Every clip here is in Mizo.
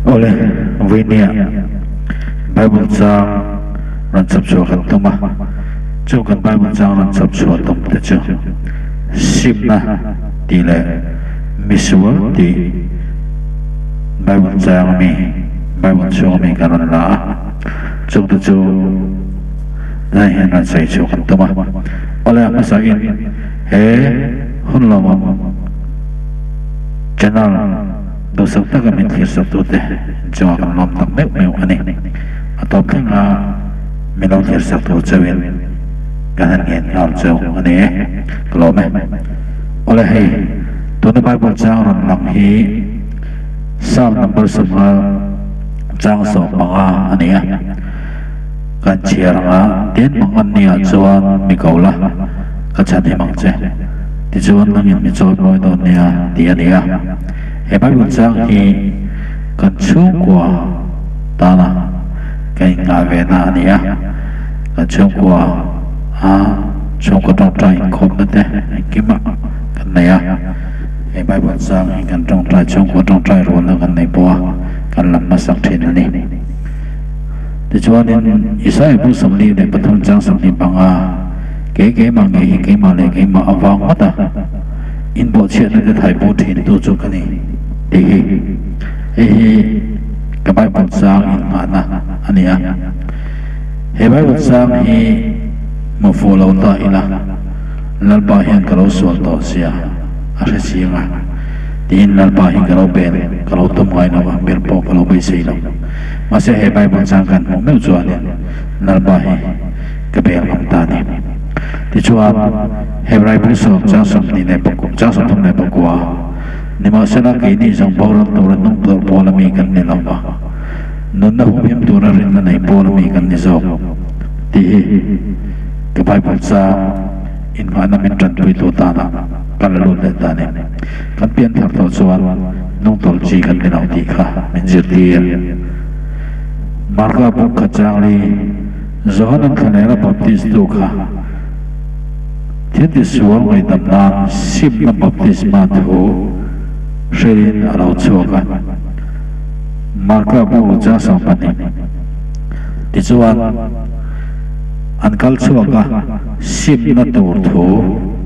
Awle, vawinia Bible chang rawn chhap chhuah kan tum a, chu kan Bible chang rawn chhap chhuah tum te chu Simna tih leh Misual tih Bible chang ami, Bible chhung ami kan rawn la a, chung te chu zan hian rawn sawi chhuah kan tum a. Awle, a hmasa in he hun lawmawm channel duhsak taka min thlir saktute chungah kan lawm tak meuh meuh a ni. A tawp thlenga min lo thlir sak tur chauhin kan han ngen nghal chauh a ni e. Ka lawm e. Awle hei, tuna Bible chang rawn lang hi Psalm number 50 chang 15 a ni a. Kan chhiar anga tin mang an nia chuan mi ko la, ka chhan him ang che. Tichuan nangin mi chawi mawi dawn nia tih a ni a. He Bible chang hi kan chhungkua tana kan inngah ve na a ni a. Kan chhungkua a chhungkaw tawngtai inkhawmna te engkim ah kan nei a. He Bible chang hi kan tawngtai chhungkua tawngtai rualna kan nei pawh a, kan lam hmasak thin a ni. Tichuanin, Isaiah bu 43 chang 25, Kei keimah ngei hi keimah leh keimah avang ngawt a, inbawhchhiatna te thaipu thintu chu ka ni, tih hi. Hei hi ka Bible chang innghahna a ni a. He Bible chang hi hmu fuh lo ta ila, Lalpa hian ka lo sual tawh sia a hre chiang a, tiin Lalpa hi ka lo bel, ka lo tum ngai lo a, ber pawh ka lo beisei lo. Mahse he Bible chang kan hmuh meuh chuanin Lalpa hi ka bel ngam ta a ni. Tichuan, Hebrai bu sawm chang sawmhnih leh pakua chang sawmthum leh pakua, Nimahsela keini zawng boral tura nung tur pawl ami kan ni lo va, nunna humhim tura rinna nei pawl ami kan ni zawk tih hi ka Bible chang innghahna min tanpuitu tana ka la lut leh ta a ni. Kan pian thar tawh chuan nung tawlh chi kan ni lo tih kha min zirtir. Marka buk khat changli Johanan Thlanera baptistu kha thil tisual ngaihdam nan simna baptisma thu hrein a lo chhuak a. Marka bu chang 20 tichuan an kal chhuak a, simna tur thu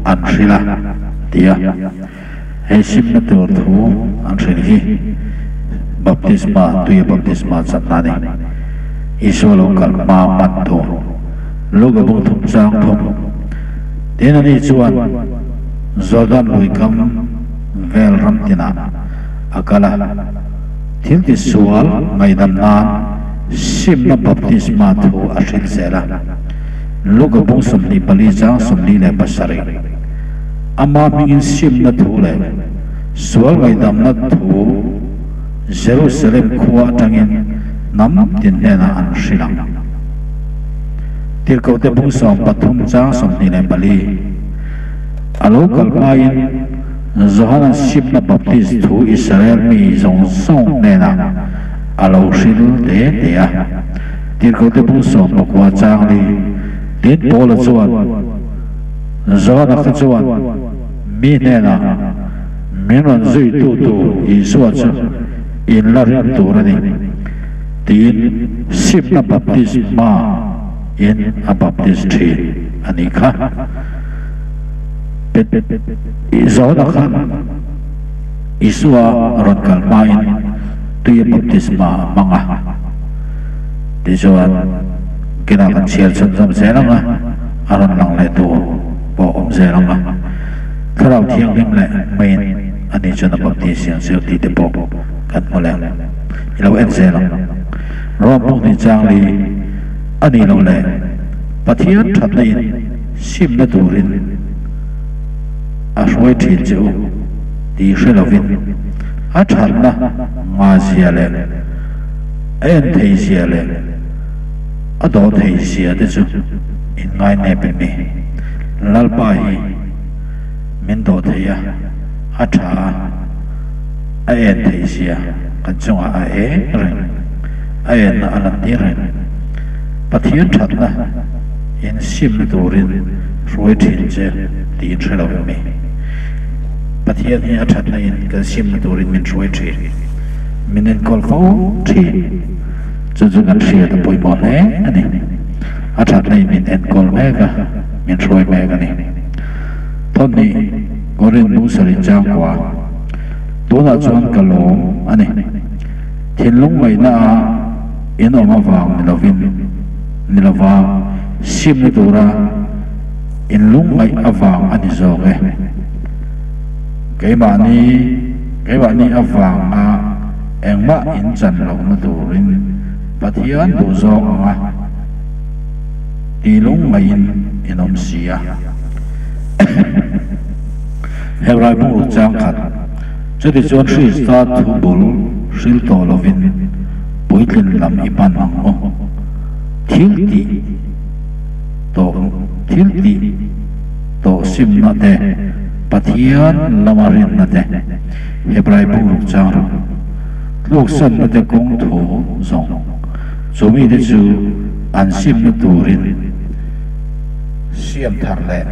an hrilh a ti a. He simna tur thu an hrilh hi baptisma, tuia baptisma channa a ni. Isua lo kal hma man tur Luka bung thum chang thum tin ani chuan Jordan lui kam vel ram tinah a kal a, thil tisual ngaihdam nan simna baptisma thu a hrilh zel a. Luka bung 24 chang 47. Ama hmingin simna thu leh sual ngaihdamna thu Jerusalem khua atangin hnam tin hnenah an hrilh ang. Tirhkohte bung 13 chang 24 A lo kal hmain Johana simna baptist thu Israel mi zawng zawng hnenah a lo hrilh te te a. Tirhkohte bung 19 chang li Tin Paula chuan, Johana kha chuan mi hnenah, Min rawn zuitu tur Isua chu in la ring tur a ni, tiin simna baptisma in a baptis thin a nih kha. Johana khan Isua rawn kal hmain tuia baptisma a hmang a, tichuan kinah kan chhiar chhunzawm zel ang a. A rawn lang leh tur pawh awm zel ang a, Thlarau Thianghlim leh hmeiin a ni chuan a baptis siang cheu tih te pawh kan hmu leh. I lo en zel ang. Rom buk ni chang li a nih loh leh Pathian thatna in simna turin a hruai thin che u tih hre lovin a thatna ngazia leh a en theizia leh A dawh thei zia te chu in ngai nep em mi? Lalpa hi min dawh thei a, a tha a, a en thei zia kan chungah a eng reng, a enna a lan tir reng. Pathian thatna in simna turin hruai thin che tiin hre lo em mi? Pathian hi a thatna in kan simna turin min hruai thin. Min enkawl fo thin. Chu chu kan hriat a pawimawh hle a ni. A thatna in min enkawl mek a, min hruai mek a ni. Thawhnih Korin bung sarih changkua tunah chuan ka lawm a ni. Thinlung ngaihna a in awm avang ni lovin ni lova simna tura in lungngaih avang a ni zawk e. Keimahni keimahni avanga engmah in chan lohna turin Pathian duh zawk anga ti lungngaihin in awm si a. Hebrai bungruk chang khat, Chutichuan Krista thu bul hril tawh lovin puitlin lam i pan ang u. Thil tih tawh thil tih tawh simna te, Pathian lama rinna te, Hebrai bungruk chang ruk, tluksanna te kawng thu zawng, chu mite chu an simna turin siam thar leh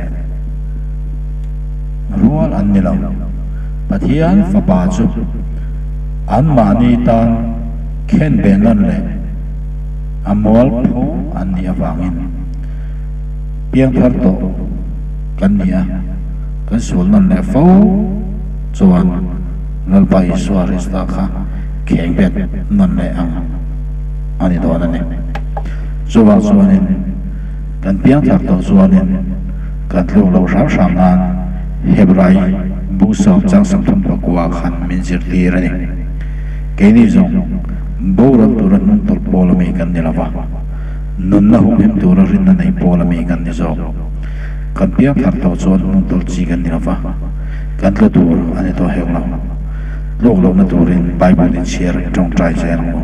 rual an ni lo. Pathian Fapa chu anmahni tan khenbeh nawn leh a mualpho an nih avangin piangthar tawh kan ni a, kan sual nawn leh fo chuan Lalpa Isua Krista kha khengbet nawn leh ang a ni dawn a ni. Chuvang chuanin kan piangthar tawh chuanin kan tluk loh hram hram nan Hebrai bung sawm chang 30 pakua khan min zirtir a ni. Keini zawng boral tura hnung tawlh pawl ami kan ni lova, nunna humhim tura rinna nei pawl ami kan ni zawk. Kan piangthar tawh chuan hnung tawlh chi kan ni lova, kan tla tur a ni tawh hek lo. Tluk lohna turin Bible in chhiar in tawngtai zel ang u.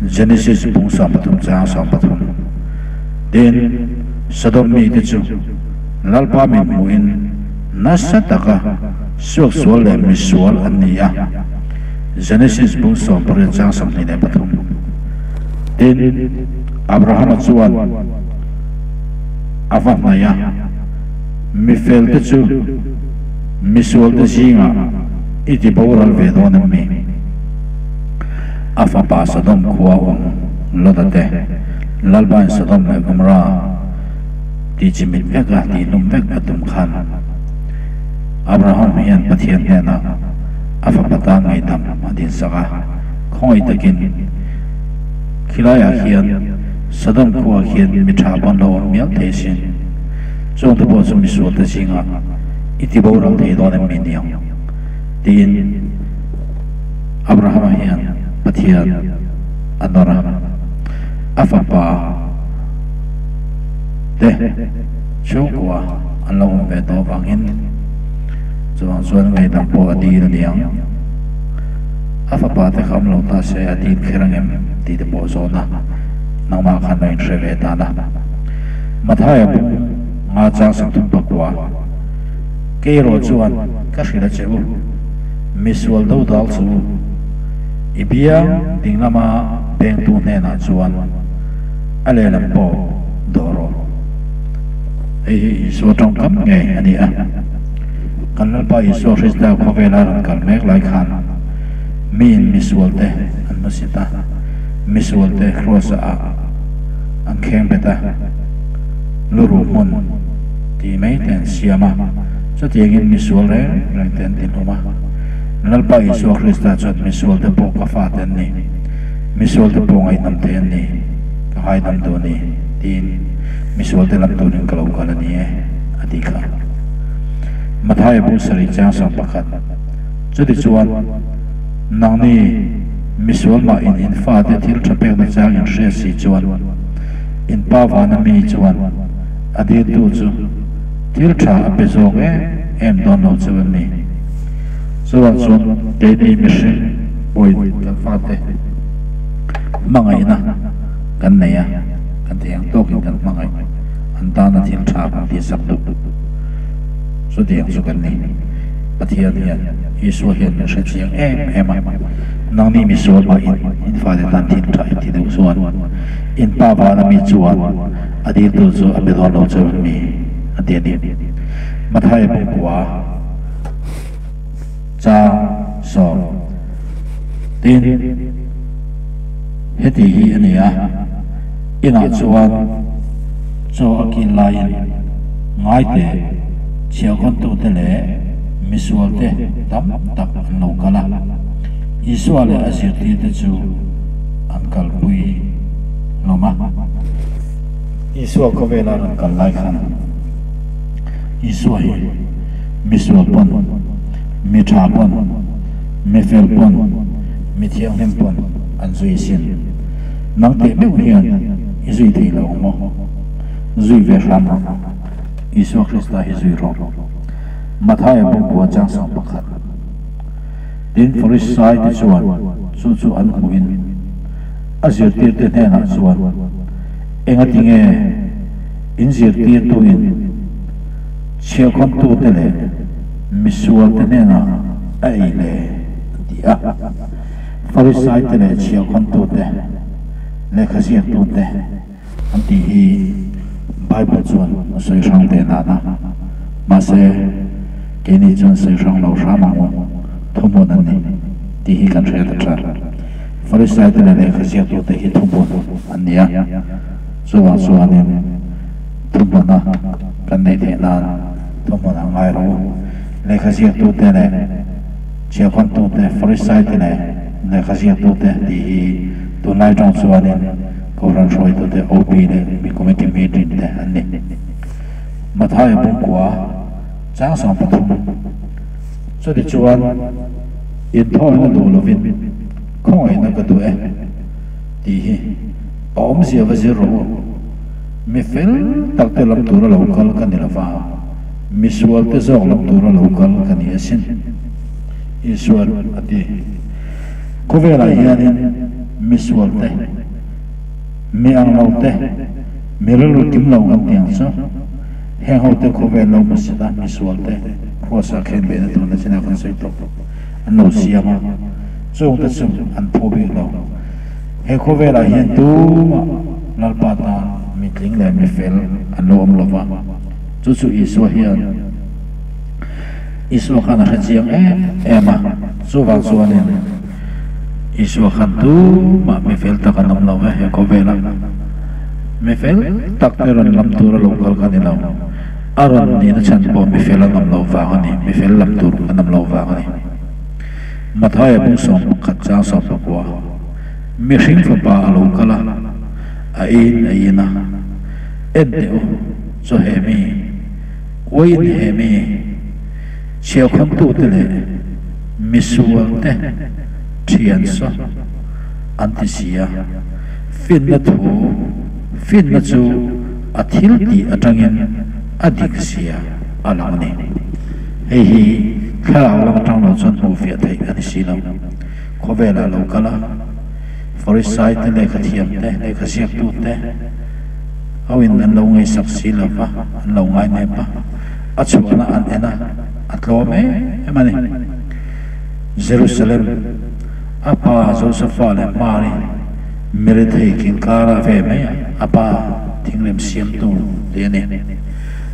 Genesis bung 13 chang 13 Tin, Sodom mite chu Lalpa min hmuhin nasa taka suaksual leh misual an ni a. Genesis bung 18 chang 23 Tin, Abrahama chuan a va hnaih a, Mifelte chu misualte zingah i ti boral ve dawn em mi? A fapa Sodom khua awm Lota te, Lalpain Sodom leh Gomorrah ti chimit vek a, ti hlum vek a tum khan Abraham hian Pathian hnenah a fapa tan ngaihdam a dinsak a, khawngaih takin khilaiah khian Sodom khuaah khian mi tha pawn lo awm mial thei sin, chungte pawh chu misualte zingah i ti boral thei dawn em mi niang? Tiin Abrahama hian Pathian a nawr a, a fapa te chhungkua an lo awm ve tawh avangin chuvang chuan ngaihdam pawh a dil a niang. A fapa te kha awm lo ta se a dil kher angem tih te pawh zawn a, nangmah khan lo inhre ve tan a. Mathaia bung nga chang 30 pakua Kei erawh chuan ka hrilh a che u, misual do dal chu i biang ding lama bengtu hnenah chuan a lehlam pawh dawh rawh. Hei hi Isua tawngkam ngei a ni a. Kan Lalpa Isua Krista khawvela rawn kal mek lai khan miin misualte an hmusit a, misualte kraws-ah an kheng bet a, luruh hmun tih mai te an siam a, chutiangin misual reng reng te an ti hlum a. Lalpa Isua Krista chuan misualte pawh ka fate an ni, misualte pawh ngaihnam thei an ni, ka ngaidam duh a ni, tiin misualte lam turin ka lo kal a ni e, a ti kha. Mathaia bu sarih chang 11 Chutichuan, nangni misual mah in in fate thil tha pekna chang in hriat si chuan, in pa vana mi chuan a diltu chu thil tha a pe zawk em em dawn lo cheu em ni? Chuvang chuan keini mihring pawhin kan fate hmangaihna kan nei a, kan thei ang tawkin kan hmangaih, an tana thil tha kan tihsak duh. Chutiang chu kan ni. Pathian hian Isua hian min hre chiang em em a, nangni misual mah in in fate tan thil tha in ti deuh chuan in pa vana mi chuan a diltu chu a be dawn lo cheu em mi? a ti a ni. Mathaia pumkua chang 10. Tin, heti hi a ni a, inah chuan chaw a kin laiin ngai teh chhiahkhawntute leh misualte tam tak an lo kal a, Isua leh a zirtirte chu an kalpui hlawm a. Isua khawvela rawn kal lai khan Isua hi misual pawn, mi tha pawn, mi fel pawn, mi thianghlim pawn an zui sin. Nang teh meuh hian i zui thei lo ang maw? Zui ve hram rawh. Isua Krista hi zui rawh. Mathaia bawngkua chang 11. Tin, Farisai te chuan chu chu an hmuhin a zirtirte hnenah chuan, Engati nge in zirtirtuin chhiahkhawmtute leh misualte hnenah a ei le? an ti a. Farisaite leh chhiahkhawmtute, lehkhaziaktute an tih hi Bible chuan a sawi hrang ve nana. Mahse, keini chuan sawi hrang lo hram ang u, thuhmun an ni tih hi kan hriat a tha. Farisaite leh lehkhaziaktute hi thuhmun an ni a, chuvang chuanin thuhmuna kan neih theih nan thuhmun a ngai rawh u. Lehkhaziaktute leh chhiahkhawntute, Farisaite leh lehkhaziaktute tih hi tunlai tawng chuanin Kohhran hruaitute OP leh mi committee meeting te an ni. Mathaia Bungkua, Chang 13, Chutichuan, inthawina duh lovin khawngaihna ka duh e tih hi a awmzia va zir rawh u. Mi fel takte lam tura lo kal ka ni lova, mi sualte zawk lam tura lo kal ka ni asin, Isua'n a ti. Khawvelah hianin mi sualte, mi ang lo te, mi rilru kim lo kan tih ang chu, heng hote khawvel lo hmusit a, mi sualte Krawsa khen behna turna chinah kan sawi tawh an lo siam a, chungte chu an phu bik lo. He khawvelah hian tumah Lalpa tan mi tling leh mi fel an lo awm lo va, chu chu Isua hian Isua khan a hre chiang em em a, chuvang chuanin Isua khan tumah mi fel tak an awm lo ve he khawvelah. Mi fel tak te rawn lam tur a lo kal ka ni lo. A rawn nihna chhan pawh mi fel an awm loh vang a ni, mi fel lam tur an awm loh vang a ni. Mathaia bung 11 chang 19, Mihring fapa a lo kal a, a eiin a in a, En teh u, chaw he mi, uaiin he mi, chhiahkhawntute leh misualte thian saw an ti si a, finna thu, finna chu a thil tih atangin a dik zia a lang a ni. Hei hi thlarau lam atang lo chuan hmuhfiah theih a ni si lo. Khawvelah lo kal a, Farisai te, lehkhathiam te, lehkhaziaktu te hoin an lo ngaihsak si lo va, an lo ngainep a, a chhuahna an en a, a tlawm em a ni. Jerusalem a pa Josefa leh Mari mirethei kilkara ve mai a, a pa thingrem siamtu tih a ni.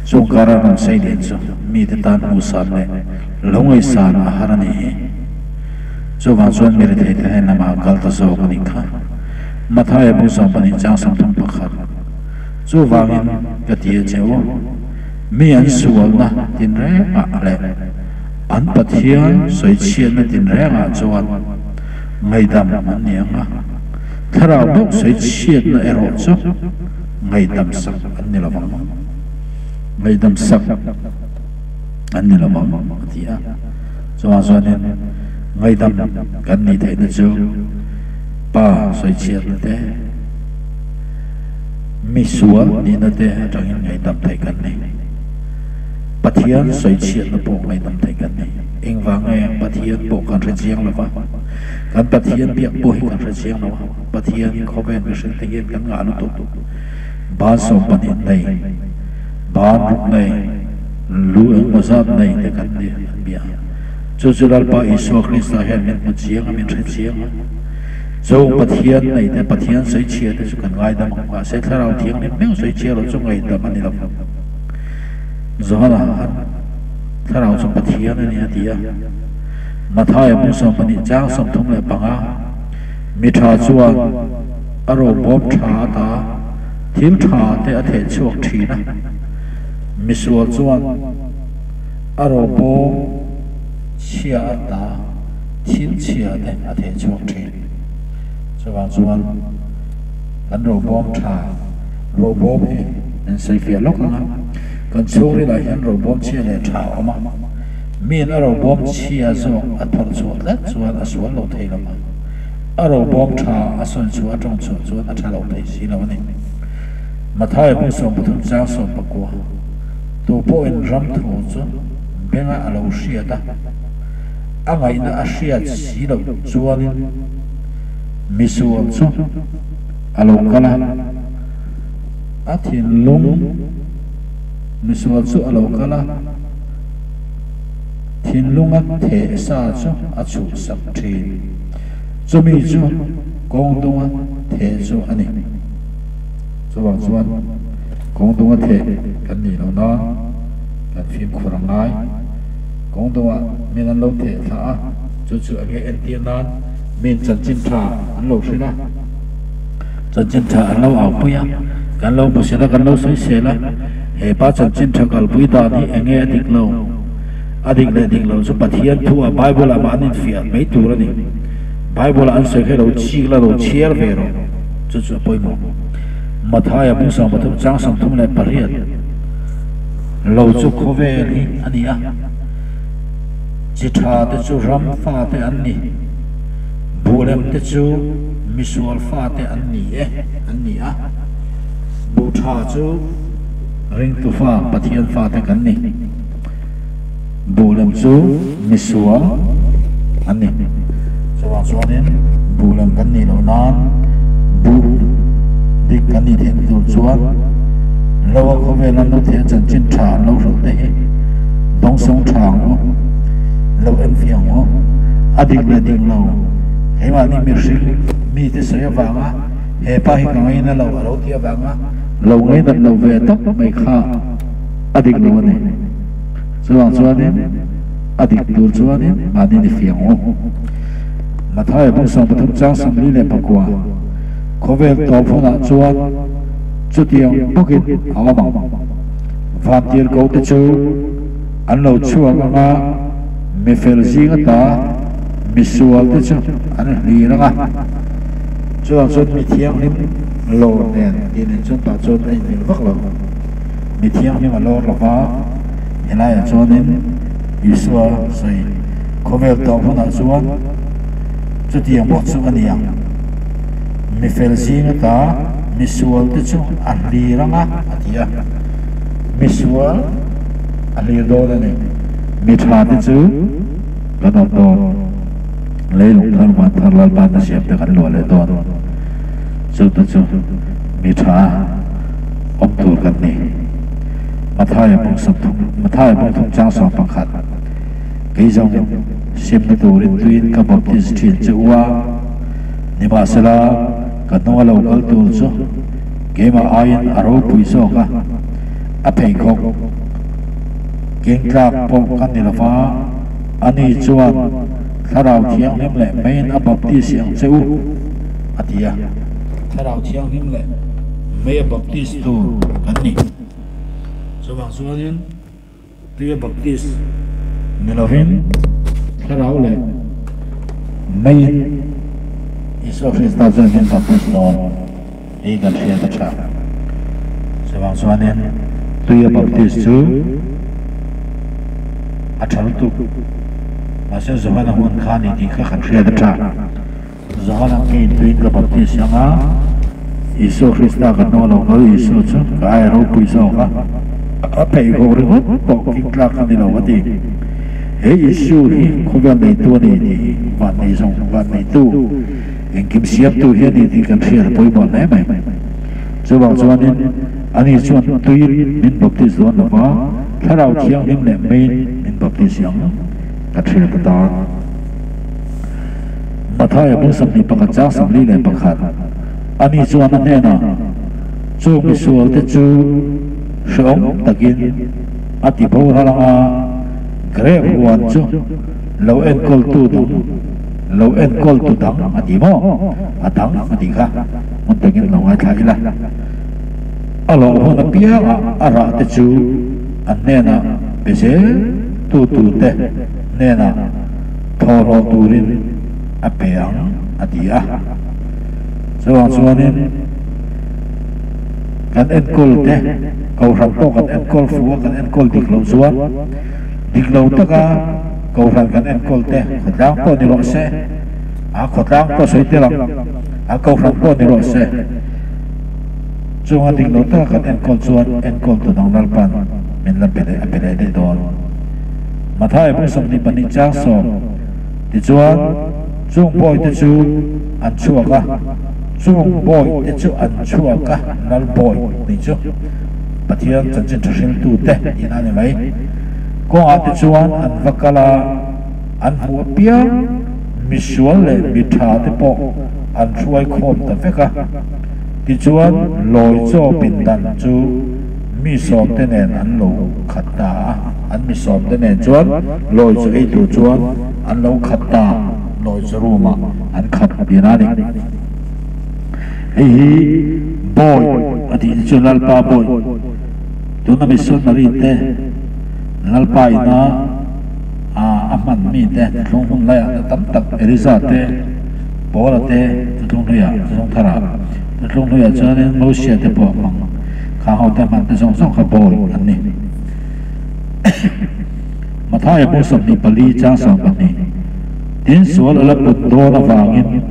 Chung kara rawn sei lian chu mite tan hmuhsan leh lo ngaihsan a har a nih hi. Chuvang chuan mirethei te hnen lamah a kal ta zawk a nih kha. Mathaia bu 12 chang 31. Chuvangin ka ti a che u, mi an sualna tinrengah leh An Pathian sawichhiatna tinrengah chuan ngaihdam an ni ang a, thlarau deuh sawichhiatna erawh chu ngaihdam sak an ni lo vang. Ngaihdam sak an ni lo vang, a ti a. Chuvang chuanin ngaihdam kan nih theihna chu Pa sawichhiatna te, mi sual nihna te atangin ngaihdam theih kan ni. Pathian sawichhiatna pawh ngaihnawm theih kan ni. Engvang nge Pathian pawh kan hre chiang lo va, kan Pathian biak pawh hi kan hre chiang lo a, Pathian khawvel mihring te hian kan ngah lutuk. Ban 12 nei, ban ruk nei, lu engmaw zat nei te kan ni an bia. Chu chu Lalpa Isua Krista hian min hmu chiang a, min hre chiang a. Chung Pathian nei te, Pathian sawichhia te chu kan ngaidam ang, mahse Thlarau Thianghlim meuh sawichhia lo chu ngaihdam a ni lo. Johana khan Thlarau chu Pathian a ni a ti a. Mathaia bung 12 chang 35. Mi tha chuan a robawm tha ata thil tha te a theh chhuak thin a, misual chuan a robawm chhia ata thil chhia te a theh chhuak thin. Chuvang chuan kan robawm tha, robawm hi min sawifiah lawk ang a, kan chhungrilah hian robawm chhia leh tha a awm a. Miin a robawm chhia zawk a thawrh chhuah tlat chuan a sual lo thei lo a, a robawm tha a sawn chhuah a tawng chhuah chuan a tha lo thei si lo a ni. Mathaia bung 13 chang 19, Tu pawhin ram thu chu benga a lo hriat a, a ngaihna a hriat si loh chuanin misual chu a lo kal a, a thinlung misual chu a lo kal a, Thinlunga theh sa chu a chhuhsak thin. Chumi chu kawng dunga theh chu a ni. Chuvang chuan kawng dunga theh kan nih loh nan kan fimkhur a ngai. Kawng dungah min an lo theh thla a, chu chu enge entir nan min chanchin tha an lo hrilh a, chanchin tha an lo aupui a, kan lo hmusit a, kan lo sawisel a. He pa chanchin tha kalpui dan hi enge a dik lo? A dik leh dik lo chu Pathian thu ah Bible ah mah an infiah mai tur a ni. Bible ah an sawi kha lo chik la lo chhiar ve rawh. Chu chu a pawimawh. Mathaia bung 33 chang 38 lo chu khawvel hi a ni a. Chi tha te chu ram fa te an ni. Buhlem te chu misual fa te an ni e an ni a. Bu tha chu ringtu fa Pathian fate kan ni. Bu lem chu misual an ni. Chuvang chuanin bu lem kan nih loh nan bu dik kan nih theihna tur chuan lo a khawvel an lo theh chanchin tha an lo hrilh te hi dawngsawng tha ang u, lo enfiah ang u. A dik leh dik lo keimahni mihring mite sawi avanga He pa hi ka ngaina lo a lo ti avanga lo ngainat lo ve tak mai kha a dik lo a ni. Chuvang chuanin a dik tur chuanin mahni ni fiang u. Mathaia bung 33 chang 44 Khawvel tawp hunah chuan chutiang bawkin a awm ang. Vantir ko te chu an lo chhuak anga mifel zing ata misual te chu an hlir anga. Chuvang chuan mi thianghlim lawr nen tih nen chuan tah chuan a inmil vak lo. Mi thianghlim a lawr lo va, helaiah chuanin Isua sawi khawvel tawp hunah chuan chutiang bawk chu a ni ang. Mi fel zing ata mi sual te chu a hlir anga a ti a, mi sual a hlir dawn a ni. Mi tha te chu kan awm dawn. Leilung thar hman thar Lalpa na siam te kan luah leh dawn. Chu te chu mi tha awm tur kan ni. Mathaia bung 30 Mathaia bung thum chang 11 Kei zawngin simna turin tuin ka baptis thin che u a, nimahsela ka hnunga lo kal tur chu keimah aiin a ropui zawk a, a pheikhawk keng tlak pawh ka ni lova. Ani chuan, Thlarau Thianghlim leh meiin a baptis ang che u, a ti a. Thlarau Thianghlim leh mei a baptis tur kan ni. Chuvang chuanin tui a baptis ni lovin Thlarau leh meiin Isua Krista chuan min baptis dawn tih kan hriat a tha. Chuvang chuanin tuia baptis chu a tha lutuk. Mahse Johana hun kha a ni tih kha kan hriat a tha. Johana ngeiin tuiin ka baptis ang a, Isua Krista ka hnawh lo kal Isua chu ka ai ropui zawk a, a pheikhawk ringawt pawh king tlak ka ni lo a ti. He Isua hi khawvel neitu a ni tih hi van nei zawng van neitu. Engkim siamtu hi a ni tih kan hriat a pawimawh hle mai. Chuvang chuanin ani chuan tuiin min baptis dawn lo va, Thlarau Thianghlim leh meiin min baptis ang kan hriat atan. Mathaia bung 21 chang 41 Ani chuan a hnenah, Chung misualte chu hrehawm takin a ti boral anga, grep huan chu lo enkawltu dang. Lo enkawl tu dang a ti maw? A dang a tih kha hmun tengin lo ngaithla ila. A lawh hun apiangah a rah te chu an hnenah pe zel tu tute hnenah thawhlawh turin a pe ang a ti a. Chuvang chuanin kan enkawl te, Kohhran pawh kan enkawl fu a, kan enkawl dik loh chuan dik lo taka Kohhran kan enkawl te khawtlang pawh ni rawh se, a khawtlang pawh sawi tel ang, a Kohhran pawh ni rawh se, chunga dik lo taka kan enkawl chuan enkawl tu dang Lalpan min la pe leh a pe leh daih dawn. Matthai bung 22 chang sawm tichuan chung bawihte chu an chhuak a, chung bawihte chu an chhuak a, Lal bawih nih chu Pathian chanchin tha hriltute tihna a ni mai. Kawngah te chuan an va kal a, an hmuh apiang misual leh mi tha te pawh an hruai khawm ta vek a. Tichuan lawi chaw pindan chu mi sawmte nen an lo khat ta a, an mi sawmte nen chuan lawi chaw ei tur chuan an lo khat ta, lawi chaw room ah an khat tihna a ni. Hei hi bawi a tih te chu Lalpa bawi. Tuna missionary te Lalpa ina a hman mi te thuthlung hun laiah te tam tak Eliza te Paula te thuthlung hluiah thuthlung tharah thuthlung hluiah chuanin Mosia te pawh a hmang khang ho te hman te zawng zawng kha bawi an ni. Mathaia pawh 24 chang 12 Tin sual a la put dawn avangin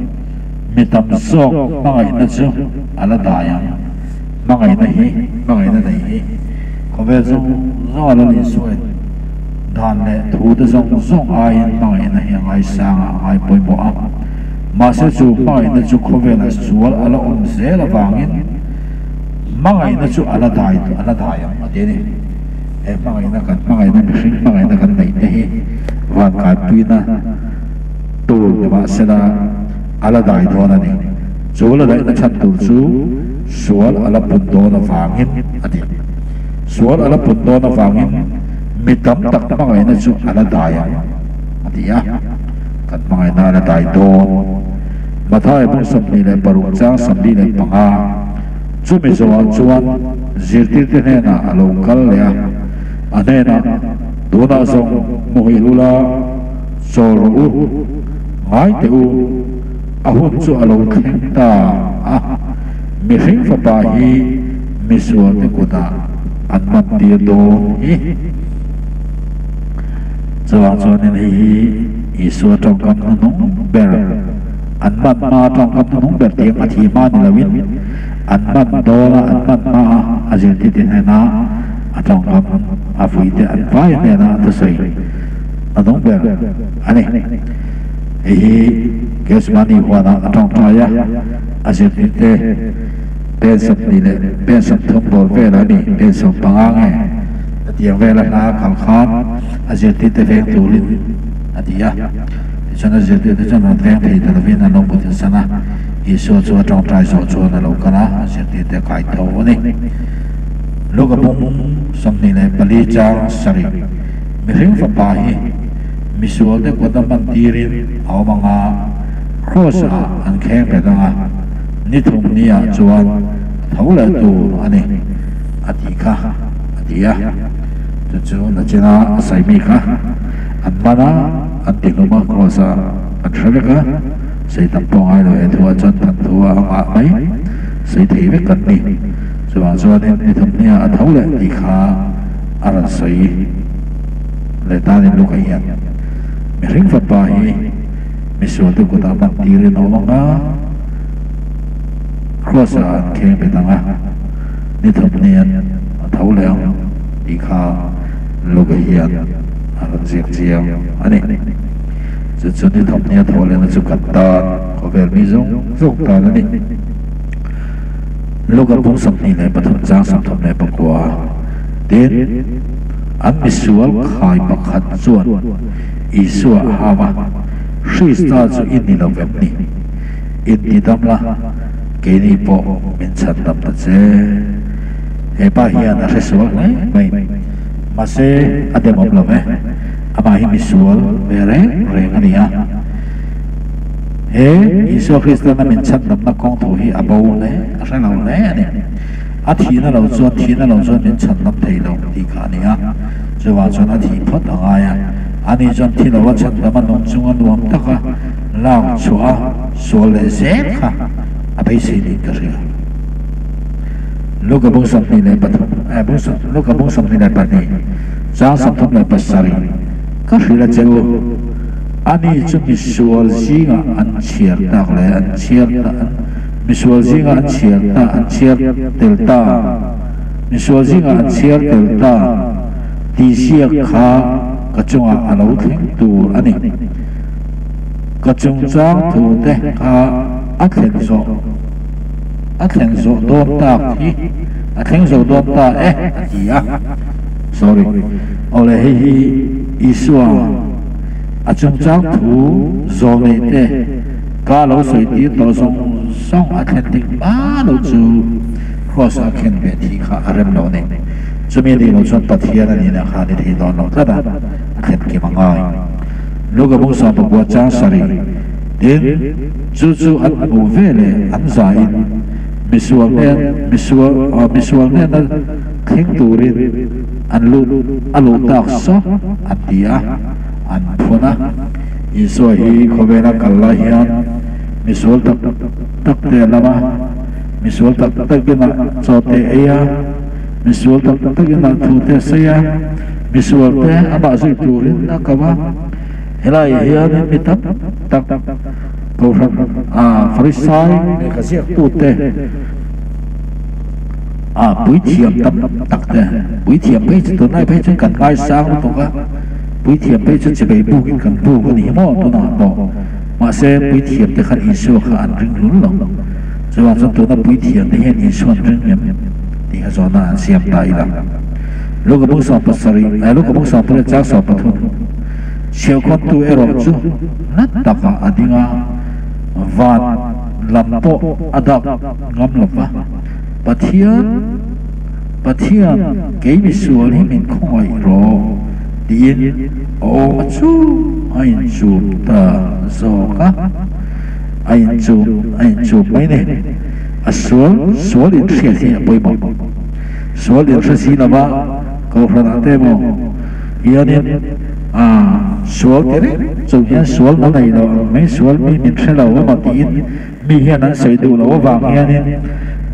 mi tam zawk hmangaihna chu a la dai ang. Hmangaihna hi, hmangaihna nei hi khawvel zawng zawng a lal Isuain dan leh thu te zawng zawng aiin hmangaihna hi a ngaisang a, a ngai pawimawh a. Mahse chu hmangaihna chu khawvela sual a la awm zel avangin hmangaihna chu a la dai a la dai ang a ti a ni. He hmangaihna kan hmangaihna mihring hmangaihna kan neih te hi van kaipuina tur ni mahsela a la dai dawn a ni. Chu la daihna chhan tur chu sual a la pun dawn avangin a ti. Sual a la pun dawn avangin mi tam tak hmangaihna chu a la dai ang a ti a, kan hmangaihna a la dai dawn. Matthai bung 26 chang 45, Chumi zawhah chuan zirtirte hnenah a lo kal leh a, a hnenah, Tunah zawng hmuhil ula chawl rawh u, ngai teh u. A hun chu a lo thleng ta a, mihring fapa hi misualte kutah an man tir dawn hi. Chuvang chuanin hei hi Isua tawngkam hnuhnung ber, an man hma tawngkam hnuhnung ber tiang a thi hma ni loin an man dawn a, an man hma a, a zirtirte hnena a tawngkam a vuite an vai hnena a thusawi hnuhnung ber a ni. Hei hi Gethsemane huanah a tawngtai a, a zirtirte pen 20 leh pen 30 bawr velah a ni, pen 15 nge hetiang vela hla a kal khan a zirtirte veng turin a ti a. Tichuan a zirtirte chuan rawn veng thei ta lovin an lo mutil san a, Isua chu a tawngtai zawh chuan a lo kal a, a zirtirte a kai tho a ni. Luka bung 24 chang sarih mihring fapa hi Misualte kut a hman tirin a awm ang a, Kraws-ah an kheng bet ang a, ni thum niah chuan a tho leh tur a ni, a tih kha, a ti a. Chu chu nachina a sawi mi kha an man a, an ti hlum a, Kraws-ah an hre vek a, sei tam pawh ngai lo he thuah chuan than thu a ngah mai, sei thei vek kan ni. Chuvang chuanin ni thum niah a tho leh tih kha a rawn sawi. Leh tanin luk a hian mihring fapa hi misualte kutah man tirin a awm ang a, Kraws-ah an kheng bet ang a, ni thum nian a tho leh ang tih kha luk a hian a rawn ziak chiang a ni. Chu chu ni thum nia tho lehna chu kan tan, khawvel mi zawng zawng tan a ni. Luka bung 23 chang 39 tin, An misual khai pakhat chuan Isua a hau a, Krista chu i ni lo vem ni? In ti dam la, keini pawh min chhan dam ta che. He pa hian a hre sual hle mai. Mahse, a demawm lo e. Amah hi misual ve reng reng a ni a. He Isua Kristiana min chhandamna kawng thu hi a bo hle, a hre lo hle a ni. A thihna lo chuan thihna lo chuan min chhandam thei lo tih kha a ni a, chuvang chuan a thih phawt a ngai a. Ani chuan thi lo a chhandam a nung chunga nuam taka lak chhuah a sual leh zel kha a beisei niin ka hria. Luka bung 23 eh bung Luka bung 22 chang 37 ka hrilh a che u. Ani chu misual zingah an chhiar tak leh an chhiar ta an misual zingah an chhiar ta an chhiar tel ta misual zingah an chhiar tel ta tih ziak kha ka chungah a lo thleng tur a ni. Ka chungchang thu te kha a thlen zawh a thlen zawh dawn tak hi a thleng zawh dawn ta e a ti a. Sorry. Awle hei hi Isua a chungchang thu zawhneih te ka lo sawi tir tawh zawng zawng a thlen ding hma lo chu Kraws a khen ve thi kha a rem lo ni. Chumi nih loh chuan Pathian a nihna kha ni thei dawn lo tlat a, a thlen kim a ngai. Luka bung 19 chang sarih tin chu chu an hmuh ve leh an zaiin misual hnen misual misual hnena thleng turin an lut a luh tak saw an ti a, an phun a. Isua hi khawvela kal lai hian misual tak tak te a lam a, misual tak takin a chaw te ei a, misual tak takin a thu te a sawi a, misual te amah zui turin a ko a. Helai hianin mi tam tak Kohhran a Farisai lehkha ziaktute, A puithiam tam tak te, puithiam phei chu tunlai phei chuan kan ngaisang lutuk a, puithiam phei chu chibei bukin kan buk a ni hi maw tunah pawh. Mahse puithiam te khan Isua kha an ring lul lo. Chuvang chuan tuna puithiam te hian Isua an ring em tih kha zawhna an siam ta ila. Luka bung 17, eh Luka bung 18 chang 13, Chhiahkawmtu erawh chu na takah a ding a, van lam pawh a dak ngam lo va. Pathian, Pathian, kei misual hi min khawngaih rawh, tiin a awm a chu a inchum ta zawk a, a inchum, a inchum mai ni. A sual, sual inhriat hi a pawimawh. Sual inhre si lova Kohhranah te emaw hianin a sual ti reng chung hian sual na nei lo ang mai, sual mi min hre lo emaw tiin, Mi hian an sawi duh loh avang hianin,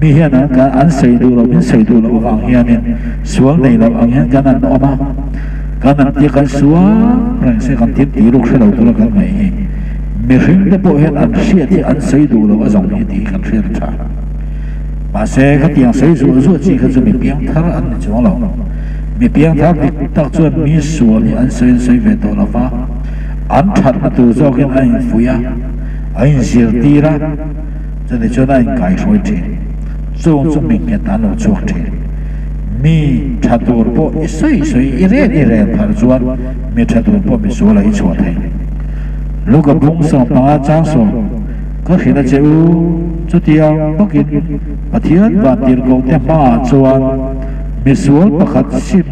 mi hian an kan an sawi duh loh, min sawi duh loh avang hianin sual nei loh ang hian kan an awm a, kan an tia kan sual reng se kan thil tih ruk hre lo tura kan ngaih hi mihring te pawh hian an hriat hi an sawi duh loh a zawng hi tih hi kan hriat a tha. Mahse khatiang sawi zuah zuah chi kha chu mi piangthar an ni chuang lo. Mi piangthar dik tak chuan mi sual hi an sawi an sawi ve tawh lo va, an thatna tur zawkin an infuih a. A inzirtir a, chutih chuan a inkaihruai thin. Chung chu mi nghet an lo chhuak thin. Mi tha tur pawh i sawi sawi i rel i rel phar chuan mi tha tur pawh misual ah i chhuah thei. Luka bung 15 chang 10, Ka hrilh a che u, chutiang bawkin Pathian vantirhkohte hmaah chuan misual pakhat sim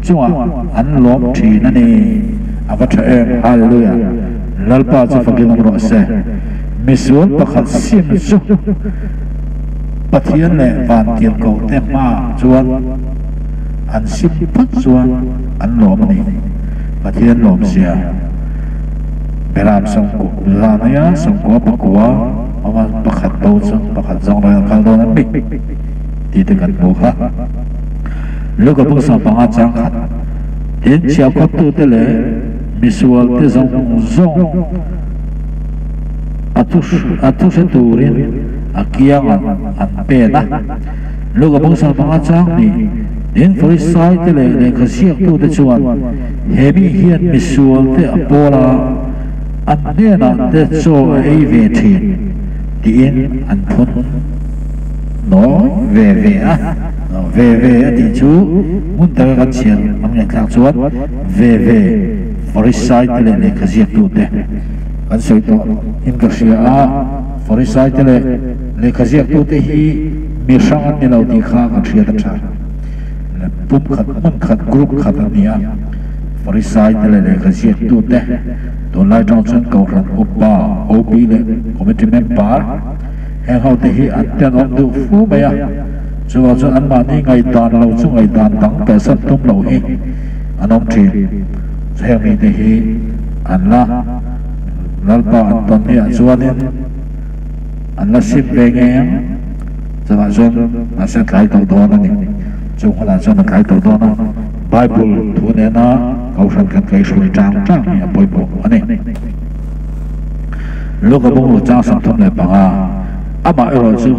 chungah an lawm thin a ni. A va tha em! Hallelujah! Lalpa chu fakin awm rawh se. Misual pakhat sim chu Pathian leh vantirhkohte hmaah chuan an sim phawt chuan an lawm a ni. Pathian lawmzia Beram zanaia sawmkua pakua awma pakhat bo chu pakhat zawng lo in a kal dawn a mi tih te kan hmu kha. Luka bung 15 chang khat tin chhiahkhawptute leh Misual te zawng zawng a thu a thu hre turin a kiang an an pen a. Luka bung 15 chang nih tin Farisai te leh lehkha ziaktu te chuan he mi hian misual te a pawl a, an hnenah te chaw a ei ve thin tiin an phun nawi ve ve a. Ve ve a tih chu hmun taka kan chhiar an ngaihthlak chuan Ve ve, Farisai te leh lehkha ziaktu te kan sawi tawh in ka hria a, Farisai te leh lehkha ziaktu te hi mi hrang an ni lo tih kha kan hriat a tha. Pum khat hmun khat group khat an ni a, Farisai te leh lehkha ziaktu te. Tunlai tang chuan Kohhran Upa, OB leh Committee Member heng ho te hi an tenawm duh fu mai a, chuvang chuan anmahni ngaihdan lo chu ngaihdan dang pelhsan tum lo hi an awm thin. Heng mite hi an la Lalpa an tawn hniah chuanin an la sim ve ngei ang. Chuvang chuan mahse a tlai tawh dawn a ni. Chung hunah chuan a tlai tawh dawn a, Bible thu nena Kohhran kan kaihhruai tang tang hi a pawimawh a ni. Luka bungru chang 35, Amah erawh chu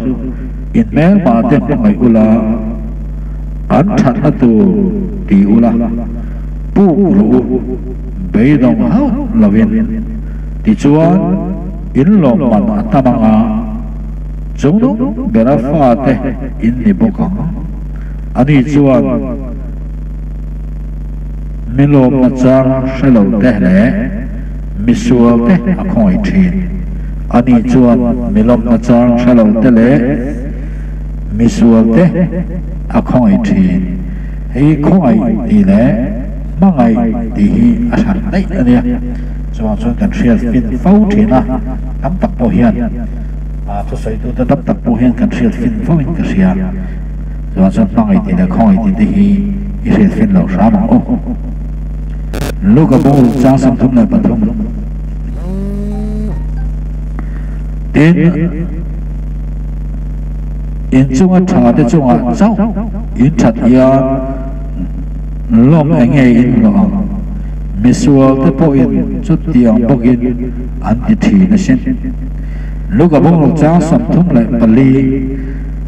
in hmelma te hmangaih ula, an thatna tur ti ula, puk rawh u, beidawng hauh lovin, tichuan in lawmman a tam anga chungnung bera fate in ni bawk ang. Ani chuan mi lawmna chang hre lo te leh misual te a khawngaih thin. Ani chuan mi lawmna chang hre lo te leh misual te a khawngaih thin. Hei khawngaih tih leh hmangaih tih hi a hran daih a nia. Chuvang chuan kan hriat fin fo thin a, tam tak pawh hian thusawitute tam tak pawh hian kan hriat fin fo in ka hria. Chuvang chuan hmangaih tih leh khawngaih tih te hi i hriat fin loh hram ang u. Luka bung chang 33. Tin, in chunga tha te chungah chauh in that hian lawm eng nge in hlawh ang? Misual te pawhin chutiang bawkin an ti thin asin. Luka bung chang 34.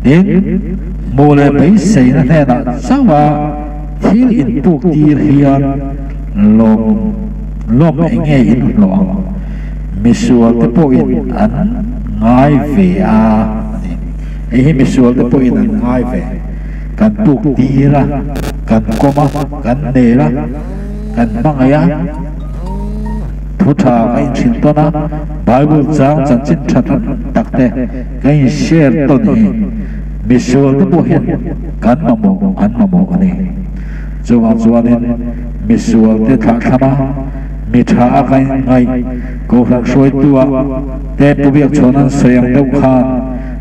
Tin, hmuh leh beiseina hnenah chauha thil inpuk tir hian lawm lawm eng nge in hlawh ang? Misual te pawhin an ngai ve a a ti. Hei hi misual te pawhin an ngai ve. Kan puk tir a, kan kawm a, kan nel a, kan hmangaih a, thu tha ka inhrilh tawn a, Bible chang chanchin tha tam tak te Ka in share tawn hi misual te pawh hian kan mamawh an mamawh a ni. Chuvang chuanin misual te thlahthlam a, mi tha a ka in ngaih Kohhran hruaitu ah te Pu Biakchhawn an sawi ang deuh khan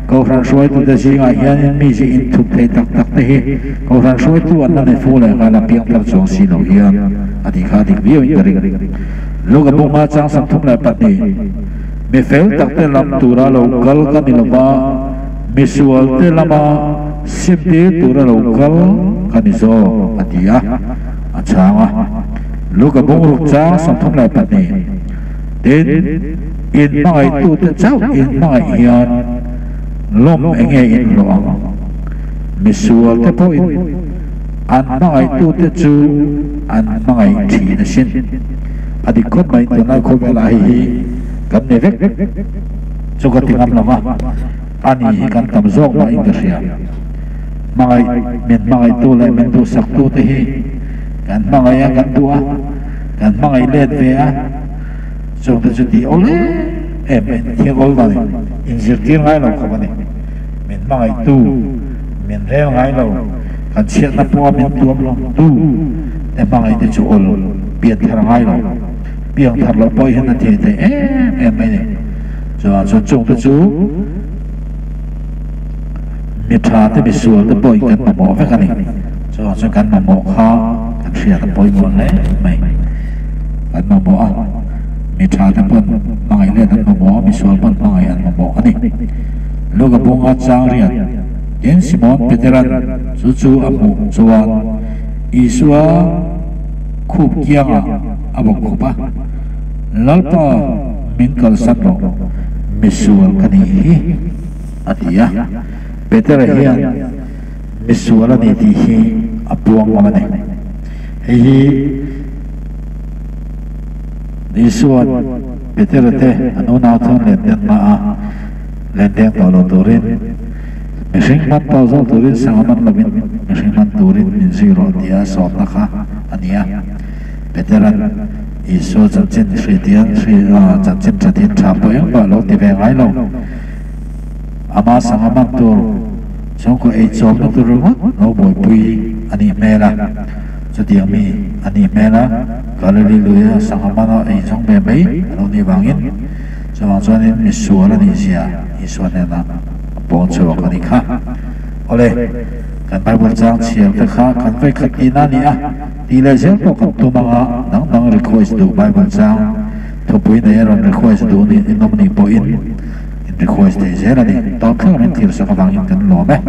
Kohhran hruaitu te zingah hianin mi chi inthup thei tak tak te hi Kohhran hruaitu an la ni fu leh nghal a piang thar chuang si lo hian a tih kha dik viau in ka ring. Luka bunga chang 32. Mi fel takte lam tura lo kal ka ni lova, mi sualte lama simtir tura lo kal ka ni zawk, a ti a, a chhang a. Luka bungruk chang 32, Tin, in hmangaihtute chauh in hmangaih hian lawm eng nge in hlawh ang? Mi sualte pawhin an hmangaihtute chu an hmangaih thin asin. A dik khawp mai, tunlai khawvelah hei hi kan ni vek chu ka ti ngam lo va, a ni hi kan tam zawk mahin ka hria. Hmangaih, min hmangaihtu leh min duhsaktu te hi kan hmangaih a, kan duh a, kan hmangaih let ve a, chung te chu tih awl em em mai thil awl dan inzirtir ngai lo khawp a ni. Min hmangaihtu, min rel ngai lo, kan chhiatna pawha min tuam lawmtu te hmangaih te chu awl pian thar ngai lo. Piang thar loh pawh hian a thei thei em em mai a ni. Chuvang chuan chungte chu mi tha te mi sual te pawhin kan mamawh vek a ni. Chuvang chuan kan mamawh kha kan hriat a pawimawh hle mai. Kan mamawh a, mi tha te pawn hmangaih let an mamawh a, mi sual pawn hmangaih an mamawh a ni. Luka bunga chang riat tin Simon Peteran chu chu a hmuh chuan Isua khup kiangah a bawk khup a, Lalpa min kalsan rawh, misual ka nih hi, a ti a. Petera hian misual a ni tih hi a puang ngam a ni. Hei hi Isua'n Petera te an unau chuan len den mah a, len deng tawh lo turin, mihring hman tawh zawk turin sangha man lovin mihring hman turin min zui rawh tia sawmna kha a ni a. Petera'n Isua chanchin hriatian chanchin tha thin tha pawh engmah lo ti ve ngai lo. Ama sangha man tur chhungkaw eichawmna tur ringawt lo buaipui a nih hmel a. Chutiang mi a nih hmel a, Galili luia sangha mana ei zawng ve mai a lo nih vangin chuvang chuanin mi sual a nih zia Isua hnenah a pawn chhuak a nih kha. Awle, kan Bible chang chhiar te kha kan vawi khat tihna a ni a, tih leh zel pawh kan tum anga dang dang request duh Bible chang thupui nei a rawn request duh nih inawm nih pawhin in request thei zel a ni. Tawp thleng min thirsak avangin kan lawm e.